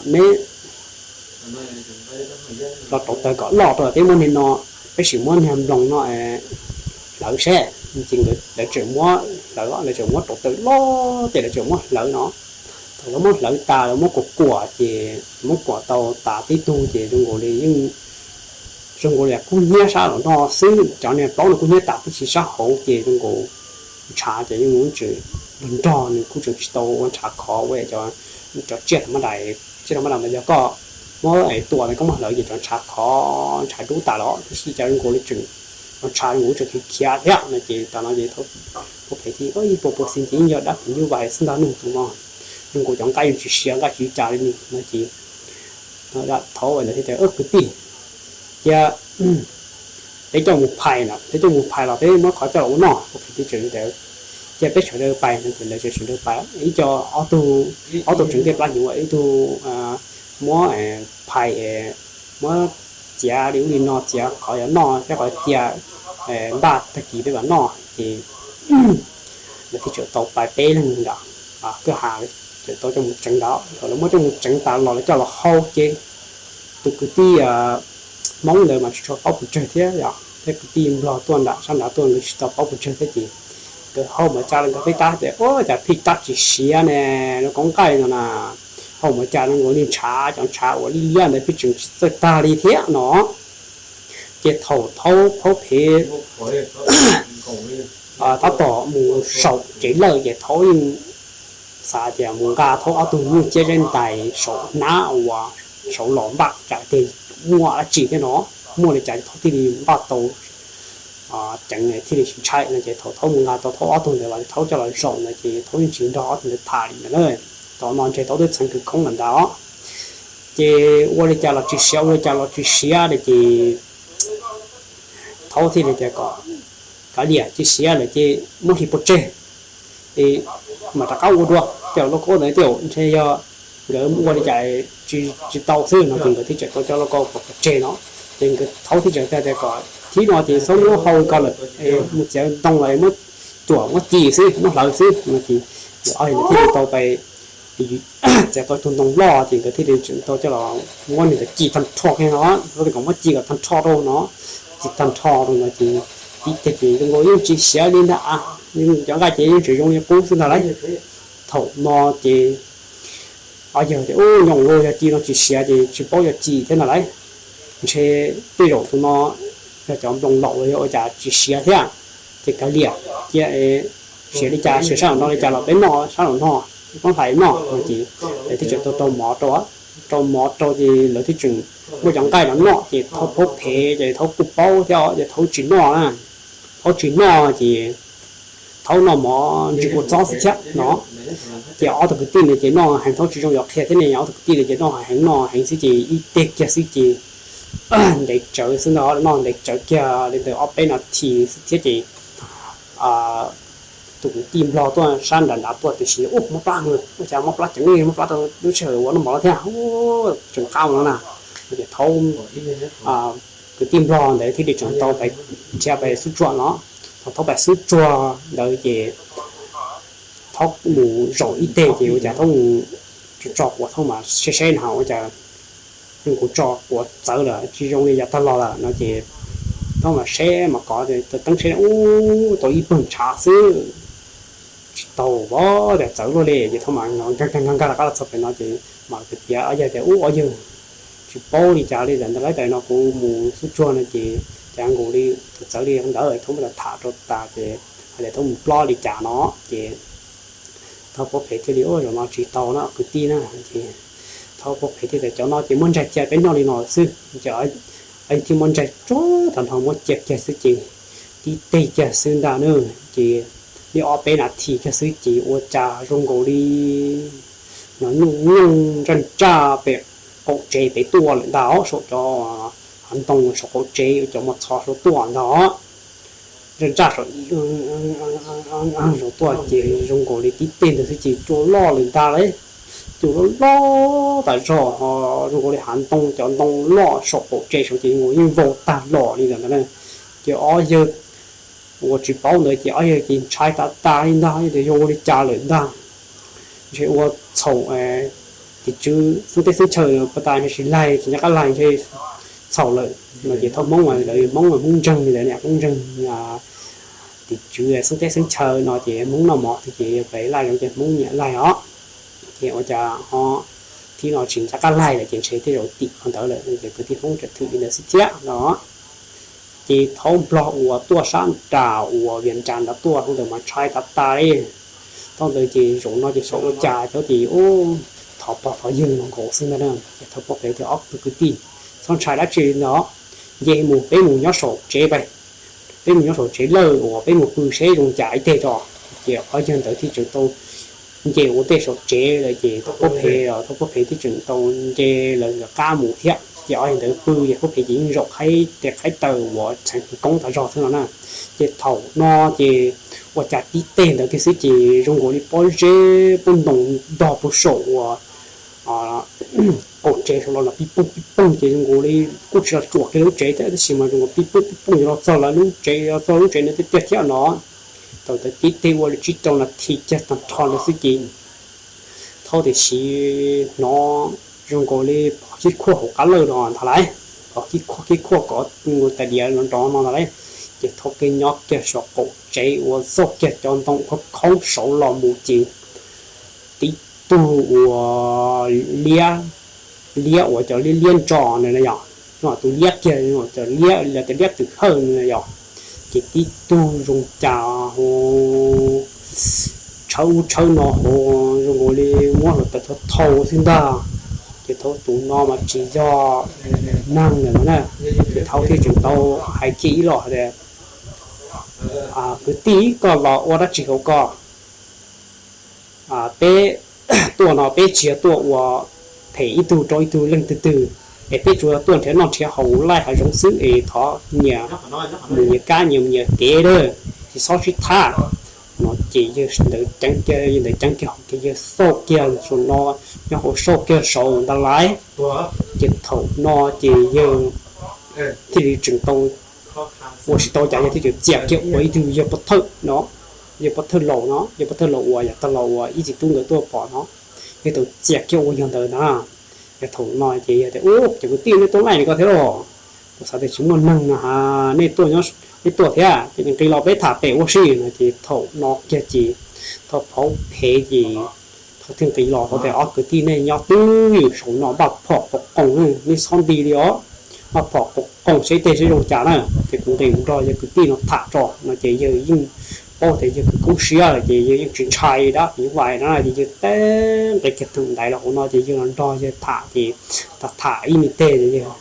neb los rauv taws kom loj rau peb muab niag no, peb sim muab niag nploog no hlawv seb. Ces nkawd lawv tseem muab hlawv, lawv tseem muab rauv taws loj ces lawv tseem muab hlawv no. Thaum lawv muab hlawv tas lawv muab kuam kuam ces muab kuam tau tas tib tug ces zoo nkaus li yeej zoo nkaus li kub hnyiab sab los no xwb, cov niag plaub no kub hnyiab tas tib si sab hauv ces zoo nkaus ntshav ces yeej tseem nrog nrog, nws kuj tseem tsis tau ua ntshav khov ua cov, cov tsiaj thaum mab dais, tsiaj thaum mab dais mas yog koj muab tua ntawd koj muab hlawv ces cov ntshav khov ntshav dub tas los tib si cas zoo nkaus li tseem, cov ntshav zoo nkaus tseem khiav khiav thiab no ces tas no ces Phaub Phem thiaj, Ib, puas puas xis ces yeej yog dab phim nyuj vais xwb ntag ne tus no, zoo nkaus cov nqaij yeej tsis siav nqaij tsis cas li ne no ces Thaub ntawd thiaj tias, Kwv tij, cia peb coj mus phais na, peb coj mus phais los peb muab qhov coj los ua noj. Phaub Phem thiaj tseem tias, Cia peb sawv daws pais no ces lawv tseem sawv daws pais, ib co, ob tug tseem ntiaj plab hnyuv, ib tug muab phais, muab txiav li ub li no, txiav qhov yuav noj thiab qhov cia npaj tag kis peb mam noj ces lawv thiaj tseem tau pais peb leeg ntawd, kwj ha tseem tau coj mus tsev ntawd. Thaum lawv muab coj mus tsev tas los lawv coj los hau ces tus kwv tij Hmoob ntawd mas tsis tshua paub pes tsawg thiab yom, thiab kwv tij Nplog tuaj nram sab nrad tuaj nkawd tsis tau paub pes tsawg thiab ces nkawd hau npaum cas los nkawd peb tab tias, Ua cas phij tab tsis siav ne, lub koob nqaij no na, hau npaum cas no nkaus li ntshav, cov ntshav uas liab liab ntawd phij tseem tsis txawj tag li thiab no. Ces thaum Thaub Phaub Phem tab tom mus saum tsev lawm ces Thaub yeej xav tias mus nqa Thaub ob tug nyuj ciab zeb ntais saum hnab uas saud los npaj tsam tias muaj dab tsi thiab no, muaj li cas Thaub thiaj li npaj tau ceev thiaj li tsis ntshai no ces thaum Thaub mus nqa tau Thaub ob tug ntawd los Thaub coj los zaum ntawd ces Thaub yeej tsis nrog ob tug ntawd tham li ntawd na. Thaum no ntshe Thaub twb txheev kws khoob lawm ntag. Ces ua li cas los tsis siav, ua li cas los tsis siav li ces Thaub thiaj li tias kom kav liam tsis siav lawm ces muab hliv pov tseg es mam rov qab ua dua. Tej lauj kaub ntawd tej ntshe yog nkawd ua li cas tsis tau xwb no ces nkawd thiaj tseem tau coj lauj kaub pov tseg no. Ces nkawd Thaub thiaj tseem tias kom thib no ces txhob muab hau ko lawm, mus txiav ntoo los muab cuam muab ci xwb, muab hlawv xwb no ces nkawd ob leeg thiaj li tau pais txiav tau tus ntoo loj ces nkawd thiaj li tseem tau coj los muab nws ntawd ci tag nrho kiag no, kom muab ci kom tag nrho rau no, ci tag nrho rau no ces tib teg ces zoo nkaus yeej tsis siav li ntag, cov nqaij ces yeej tseem zoo li qub xwb ntag lauj. Thaum no ces ob yawg tias, Ub, nyob ua yog ci no tsis siav ces tsis paub yog ci thiab ntag lauj. Ntshe tej zaum tus no yog cov nploos laus los yog ua cas tsis siav thiab. Ces kav liam, cia siav li cas siav sab nraum no li cas los peb noj sab nraum no, peb hlais noj no ces lawv thiaj tseem tau rau mov rau, rau mov rau ces lawv thiaj tseem muab cov nqaij los noj ces Thaub paub phem ces Thaub kuj paub thiab ces Thaub tsis noj na. Thaub tsis noj ces Thaub noj mov ntsis kua txob xwb thiab no. Ces ob tug kwv tij ntawd ces noj heev, Thaub tsis zoo yuav qhia thiab ne, ob tug kwv tij ntawd ces noj heev noj heev xwb ces ib teg kiag xwb ces ntev tsawv xwb ntag, noj ntev tsawv kiag li ntawm ob peb nas this xwb thiab ces tus kwv tij nplog tuaj sab nram nrad tuaj tiam sis ua mob plab, ua cas mob plab ceev li, mob plab rau lub sij hawm uas noj mov no thiab, tseem qab no na. Ces Thaub kwv tij nplog ntawd thiaj li tseem tau pais, thiaj pais xub tsuag no. Thaum Thaub pais xub tsuag ntawd ces Thaub mus zaum ib teg ces ua cas Thaub mus tso quav, Thaub mas saib saib na ua cas zoo nkaus tso quav txawv lawm tsis zoo li yav tag los lawm no ces Thaub mas saib mas kov teeb saib ub tau ib pawg ntshav xwb. Tsis tau, ua cas txawv luaj li ces Thaub mas nkag nkag nkag rov qab los txog pem no ces mam tias ob yawg tias ub ob yawg, tsis paub li cas li ntawd lauj, tam no kuv mus xub tsuag no ces cas nkaus li txawv txawv li ntawd, Thaub muab tham rau tas ces hais tias Thaub mus plob li cas no ces Thaub paub phem thiaj li ua zaum no tsis tau na kwv tij na ces Thaub Pub Phem thiaj tias cov no ces muab ntsaig cia peb noj li no xwb ces thiaj muab ntsaig tsuag tag nrho muab cia kiag xwb ces tib teg kiag xwb ntag na. Ces li ob peb nas this kiag xwb ces ua cas zoo nkaus li no nyooj nyooj ntsaj ntsaj pem qaum tsev pem tuaj lawm ntag, saum cov hav ntoo saum qaum tsev cov mos txhos saud tuaj ntag. Ntsaj ntsaj saum tuaj ces zoo nkaus li tib teg ntawd xwb ces cua loj lawm ntag lauj. Cua loj loj tas zog, zoo nkaus li hav ntoo cov ntoo loj saum qaum tsev saud ces zoo nkaus yeej vau tag los li ntawd ntag na. Ces ob yawg uas tsis paub ntawd ces ob yawg ces ntshai tas tas li ntag, yog tias yog ua li cas lawm ntag. Ntshe ua txhaum tim tswv xeeb teb xeeb chaw pas tas ntshe tsis laig tsis nco qab laig ntshe txhaum lawm no ces thaum Hmoob lawv Hmoob Hmoob ntseeg li ntawd niam Hmoob ntseeg tim tswv xeeb teb xeeb chaw no ces Hmoob noj mov twg ces yog pem laj zoov ces Hmoob nyiam laig os. Ces ua cas ho thib no tsis nco qab laig lawm ces ntshe tej zaum tim qhov ntawd lawm ces kwv tij Hmoob tseem thwm li ntawd xwb thiab no. Ces thaum Nplog uas tuaj sab nram uas Vias Cas nrad tuaj ntawd mas ntshai tas tas li. Thaum ntawd ces zaum no ces xyov ua cas cov ces ub thov pog thov yawg no nkaus xwb ntag na. Ces thaum Pub Phem tias ob tug kwv tij, txhob ntshai dab tsi li ntawd, nce mus peb mus nyob saum tsev peb, peb mus nyob saum tsev lawm uas peb mus pw seb zoo cas ib teg tso. Ces ob yawg ntawd thiaj tseem tau nce ua ntej saum tsev lawm ces thaum Pub Phem, thaum Pub Phem thiaj tseem tau nce lawv nkawd qab mus thiab ces ob yawg ntawd pw ces Pub Phem ces yeej zaum qhaib tes qhaib taw uas txheev koob tas zog xwb no na. Ces thaum no ces ua cas tib teg ntawd kiag xwb ces zoo nkaus li pob zeb pob ntoo ntog puag saum uas qaum tsev saum los no pib poog pib poog ces zoo nkaus li kuj tsis los tsuam kiag lub tsev thiab tab sis mas zoo nkaus pib poog pib poog yuav los txog lawv lub tsev, los txog lub tsev ntawd tiag tiag thiab no. Thaum ntawd tib teg ua li tsib rau nas this kiag tag nrho ntawd xwb ces thaum tiam sis hnov zoo nkaus li phov khib khuaj hauv qab lawj no ntag lauj, phov khib khuaj khib khuaj kom mus tais diav nrov nrov no ntag lauj. Ces thaum kev nyob kiag saum qaum tsev uas txoj kiag cov ntoo khoob khoob saud los mus ces tib tug uas liab, liab uas cov liab liab ntso na yom, tus liab kiag cov liab los tias liab twm hawj na yom, ces tib tug zoo cas hu tshawb ub tshawb no hu zoo nkaus li muab hluav taws thau thau xwb ntag. Ces thaum tus no mas tsis yog neeg lawm na, ces thaum thiaj tseem tau hais kiag ib los tias, kwv tij, koj los ua dab tsi hauv ko? Peb tuaj no peb tsis yog tuaj ua phem ib tug rau ib tug leej twg twg, es peb tsuas yog tuaj nrhiav noj nrhiav haus laij hav zoov xwb es thov nyias mus nyias kab nyias mus nyias kev lawm, tsis txhob sib tham. No ces yawg ntawd ceev kiag, yawg ntawd ceev kiag hauv ces yawg xauj kiag saum no, nyob hauv xauj kiag saud ntag lauj. Ces thaum no ces yawg thiaj li tseem tau ua tsis tau cas yawg thiaj txias kiag ua ib tug yawg pov thawj no, yawg pov thawj laus no, yawg pov thawj laus uas yav tag los uas ib txiv tub nkawd tuaj pom no, yawg tau txias kiag ua yawg ntawd na. Yog thaum no ces yawg tias, Ub, cov kwv tij, nej tuaj laij li ko thiab los? Kuv xav tias tsis muaj neeg no ha, nej tuaj, nej tuaj thiab ces nqis los peb tham pem ua si no. Ces thaum no kiag ces thaum Phaub Phem ces thaum thiaj nqis los tau tias, Ob kwv tij, nej nyob twj ywm saum no npaj phom quas qoos, nej txhob nti li os, npaj phom quas qoos seb tej seb zoo cas na, ces kuv nqis mus nrog yawg kwv tij no tham tso no. Ces yawg yeej paub tias yawg kwv koob siab lawm ces yawg yeej tsis ntshai dab phim nyuj vais na, ces yawg teb nqis kiag thaum ntaiv los hauv no ces yawg los nrog yawg tham ces tham ib me teg ces yawg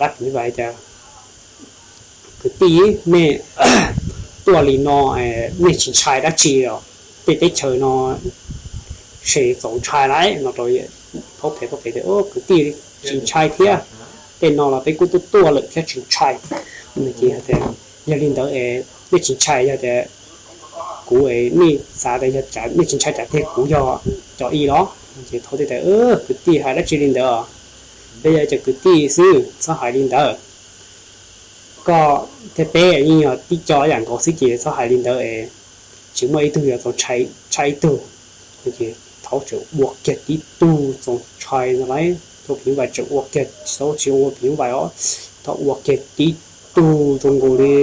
dab phim nyuj vais tias, Kwv tij, nej tuaj li no nej tsis ntshai dab tsi los? Tej teb chaws no ces txaus ntshai lawm no rau Phaub Phem. Phaub Phem tias, Kwv tij, tsis ntshai thiab, tej no los peb kuj tuaj tuaj lawm thiab tsis ntshai. Ces yog li ntawd es nej tsis ntshai, yog tias kuv, nej xav tias yog nej tsis ntshai tsam tiag kuv yog cov ib los? Ces Thaub thiaj tias, Kwv tij, hais dab tsi li ntawd? Peb yog cov kwv tij xwb, txhob hais li ntawd. Koj thiab peb yeej yog tib co ib yam nkaus xwb ces txhob hais li ntawd es tsis muaj ib tug yuav txaus ntshai ib tug. Ces Thaub tseem ua kiag tib tug txaus ntshai ntag lauj. Thaub phim nyuj vais tseem ua kiag, Thaub tsis ua phim nyuj vais os, Thaub ua kiag tib tug zoo nkaus li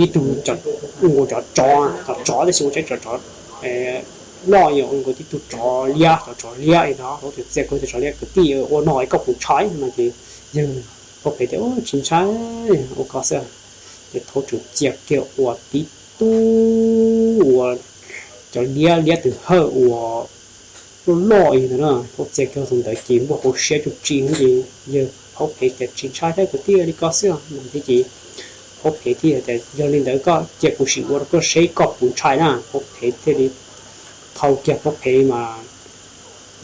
ib tug, nkaus cov tsov, cov tsov tab sis ua tsaib tsov, tsov loj, nkaus tib tug tsov liab, cov tsov liab li no. Thaub tseem txia kiag tus tsov liab, Kwv tij, ua no es koj puas ntshai no? Ces yawg Phaub Phem tias, Tsis ntshai, ua ko xwb. Ces Thaub tseem txia kiag ua tib tug ua cov liab, liab twm hawj uas loj loj ib ntawd na, thaum txia kiag tus ntawd ces npua hauv siab tsuj tsi ces yawg Phaub Phem tias tsis ntshai thiab kwv tij, li ko xwb os. Ces Phaub Phem thiaj tias yog li ntawd koj cia kuv sim ua rau koj seb koj puas ntshai na. Phaub Phem thiaj li thau kiag, Phaub Phem mas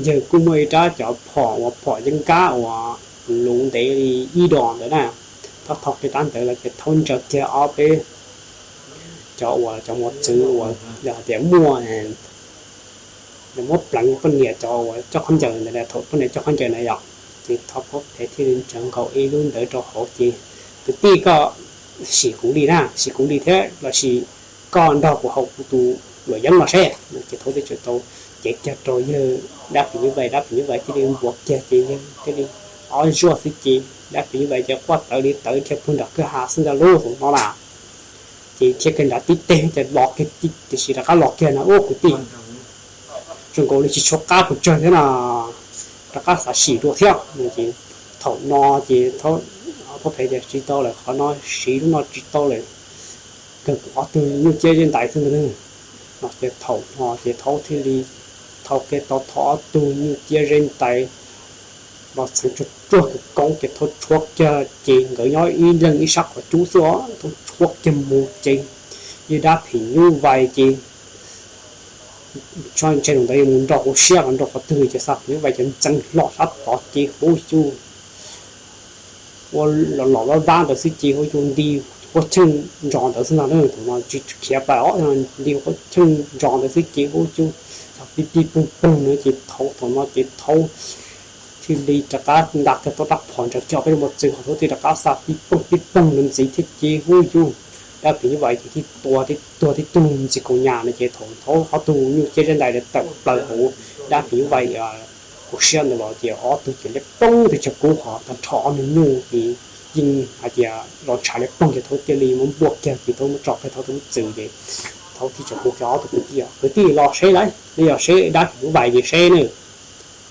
yawg kuj muaj ib rab cov phom uas phom yeeb nkab uas luv ntev li ib dos ntawd na. Thaub thau kiag rab ntawd los ces thaub ntsaws kiag ob peb cov uas cov mos txwv uas yog hais tias muaj, muab pleev poj niam cov uas coj khaub ncaws ntawd, thaum poj niam coj khaub ncaws na yom. Ces thaub Phaub Phem thiaj li ntsaws nkaus ib lub ntawd rau hauv ces, kwv tij koj sim kuv li na, sim kuv li thiab los sis koj nrog kuv haus kuv tus luam yeeb no seb. Ces thaub thiaj tau cev kiag rau yawg dab phim nyuj vais, dab phim nyuj vais thiaj li npuav kiag ces yawg thiaj li ob zuaj xwb ces dab phim nyuj vais ces quaj tawv li tawv dhia puag nram kwj ha xwb ntag lauj thaum no na. Ces dhia kiag nrad tib teg ces los kiag, tiam sis rov qab los kiag na ub kwv tij, zoo nkaus li tsis tshua qab pes tsawg thiab na, rov qab xav sim dua thiab. Ces thaum no ces Phaub Phem tias tsis tau lawm, qhov no siv lub no tsis tau lawm, kawg kuv ob tug nyuj ciab zeb ntais xwb ntag. No ces thaum no ces thaub thiaj li thau kiag tau thaub ob tug nyuj ciab zeb ntais los txheev tsuag tsuag kawg koob ces thaub tshuab kiag ces nkawd nyob ib leeg ib sab qhov cub xwb os, thaub tshuab kiag mus ces yawg dab phim nyuj vais ces ntshe tus ntawd yuav mus nrog hauv siab los nrog qhov twg ces xa phim nyuj vais ces ntxeev hlo sab tod ces huab yus ua los los vab vab ntawd xwb ces huab yus nti huab cheej ntsos ntawd xwb ntag. Thaum no tsis khiav pais os, nti huab cheej ntsos ntawd xwb ces huab yus pib pib poog poog na ces thaum thaum no ces thaub thiaj li rov qab nta kiag tau rab phom ntsaws kiag peb lub mos txwv hos thaub thiaj rov qab xa pib poog pib poog ntawd ntxiv thiab ces huab yus dab phim nyuj vais ces thiaj tua thiab tuag tib tug ntxim kaus nyas na ces thaum thaub ob tug nyuj ciab zeb ntais tawm plaws hauv dab phim nyuj vais hauv siab ntawd los ces ob tug ces liab ploog tib tsaug kub hos tag nrho ob nus nyuj ces yeej hais tias los ntshav liab ploog ces thaub thiaj li muab npuaj kiag ces thaub muab tso kiag thaub tus lub txwm ces thaub thiaj tau hu kiag ob tug kwv tij, kwv tij los seb lauj, nej yog seb dab phim nyuj vais ces seb na,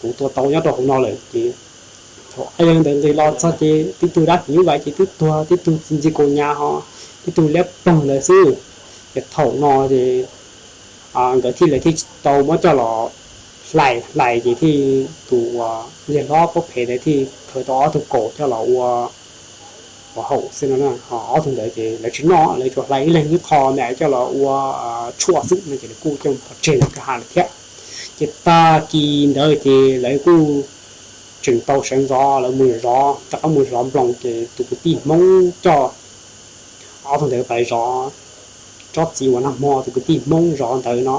kuv tua tau nyob rau hauv no lawm ces thaum ob yawg ntawd nqis los txog ces tib tug dab phim nyuj vais ces twb tuag, tib tug ntxim kaus nyas hos tib tug liab ploog lawm xwb. Ces thaum no ces nkawd thiaj li thiaj tau muab coj los hlais, hlais ces thiaj tus uas yawg hlob Phaub Phem ntawd thiaj khaws tau ob tug kaus coj los ua, ua haum xwb no. Ob tug ntawd ces lawv tsis noj, lawv tsuas hlais ib leeg ib qho mam coj los ua tshuaj xwb no ces lawv kuj coj pov tseg lawv kwj ha lawm thiab. Ces tag kis ntawd ces lawv kuj tseem tau sawv ntxov lawv mus zov, rov qab mus zov nploos ces tus kwv tij Hmoob coj ob tug ntawd pais zov tsob txiv uas nag hmo tus kwv tij Hmoob zov ntawd no.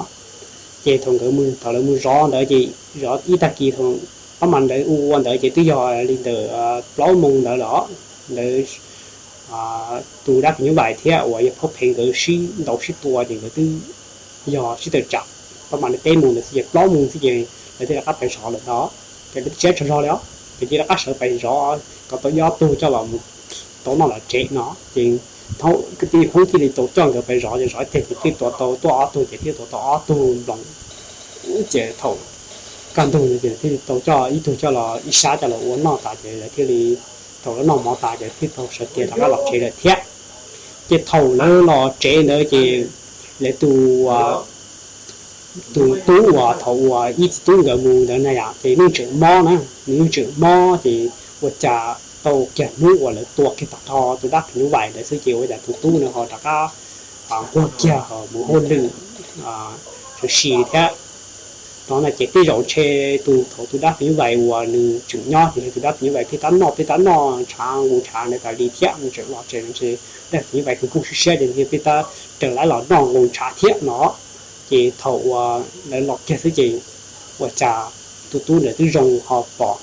Ces thaum nkawd, thaum lawv mus zov ntawd ces zov ib tag kis thaum pab mas ntawd ua ua ntawd ces twb yog li ntawm plaub moos ntawd lawm os. Ntawd tus dab phim nyuj vais thiab uas yawg Phaub Phem nkawd sib ntaus sib tua ces nkawd twb yog sib tawm tsam pab mas li peb moos ntawd xwb ces plaub moos xwb ces lawv thiaj rov qab pais zov lawm ntag. Ces lawv twb tsis tsaug zog li os, ces rov qab sawv pais zov kom tau ib ob tug coj los mus tau noj tom tsev no. Ces thaum kwv tij Hmoob thiaj li tau coj nkawd pais zov, ces zov ib teg ces thiaj tua tau tuaj ob tug, ces thiaj tua tau ob tug nploos. Ces thaum kaj ntug ntawd ces thiaj li tau coj ib tug coj los ib sab coj los ua noj tas ces lawv thiaj li, thaum lawv noj mov tas ces thiaj tau sawv kev rov qab los tsev lawm thiab. Ces thaum lawv los tsev ntawd ces lawv tus, tus tub uas thaum uas ib txiv tub nkawd mus ntawd na yom, ces nws tseem mob na, nws yeej tseem mob ces ua cas tau kiag hnub uas lawv tua kiag tag nrho tus dab phim nyuj vais ntawd xwb ces ua cas tus tub na ho rov qab nquag kiag ho mus hauj lwm tshwm sim thiab. No na ces tej zaum ntshe tus, thaum tus dab phim nyuj vais uas nws tseem nyob ces tus dab phim nyuj vais pheej tab noj, pheej tab noj ntshav nqus ntshav ntawd tas li thiab nws tseem los tsev ntshe dab phim nyuj vais kuj kub siab siab ces nws pheej tab raws lawv los noj nqus ntshav thiab no. Ces thaum uas lawv los kiag xwb ces ua cas tus tub ntawd twb zoo ho pom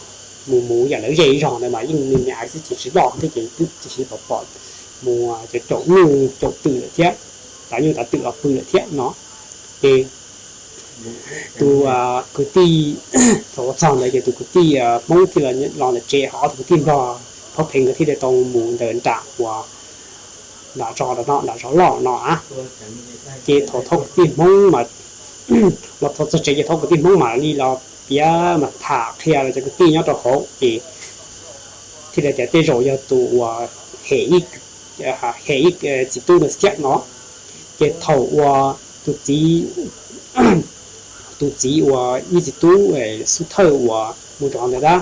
mus mus yam lawv ze zog ntawd mas yeej me me aiv xwb ces tsis loj thiab ces twb tsis pom pom mus cov caum nyuj caum twm lawm thiab, tav nyuj tav twm los pw lawm thiab no. Ces tus kwv tij, thaum uas txog ntawd ces tus kwv tij Hmoob thiaj los ntawm tsev, ho ob tug kwv tij Nplog Phaub Phem nkawd thiaj li tau mus ntawm nram uas nram zos no, nram zos loj no a. Ces thaum thov kwv tij Hmoob mas los txog txog tsev ces thov kwv tij Hmoob mam li los piav mas tham qhia los cov kwv tij nyob rau hauv ces thiaj li tias tej zaum yog tus uas hem ib, hem ib txiv tub no thiab no. Ces thaum uas tus txiv, tus txiv uas ib txiv tub xub thawj uas mus rov ntawd dab,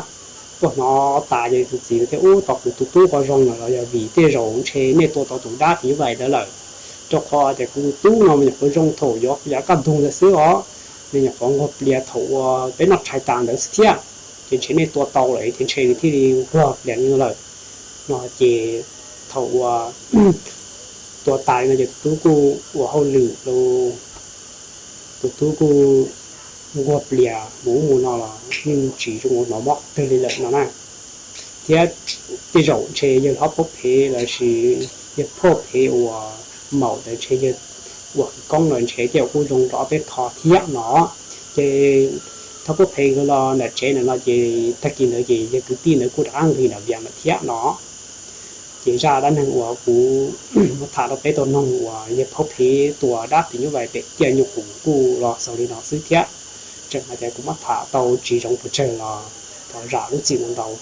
tuaj hnov tas ces tus txiv thiaj ub, tos kuv tus tub ho zoo lawm los yog vim tej zaum ntshe nej tua tau tus dab tim nyuj vais ntawd lawm, rau qhov tias kuv tus tub no me nyuam qhuav zoo thaum yuav yam kaj ntug ntawd xwb os, me nyuam qhuav nquag plias thaum uas peb noj tshais tas ntawd xwb thiab, ces ntshe nej tua tau lawm thiab ntshe nws thiaj li nquag plias li no lawm. No ces thaum uas tua tas li no ces tus tub kuj ua hauj lwm los, tus tub kuj nquag plias mus ub mus no los yeej tsis zoo ua hnov mob twg li lawm no na. Thiab tej zaum ntshe yawg hlob phauj phem los sis yawg phauj phem uas maum ntawd ntshe yawg ua khawv koob los ntshe tej zaum kuj zoo rau ob peb qho thiab no. Ces thov phauj phem nkawd los nram tsev ntawm no ces tag kis ntawd ces yawg kwv tij ntawd kuj rov qab nqis nram vias lawm thiab no. Ces zaj dab neeg uas kuv muab tham rau peb tau mloog uas yawg phauj phem tua dab tim nyuj vais pem tiaj nyuj qus kuj los xaus li no xwb thiab. Tseem hais tias kuv muab tham tau tsis zoo pes tsawg los thov zam lub txim ntau.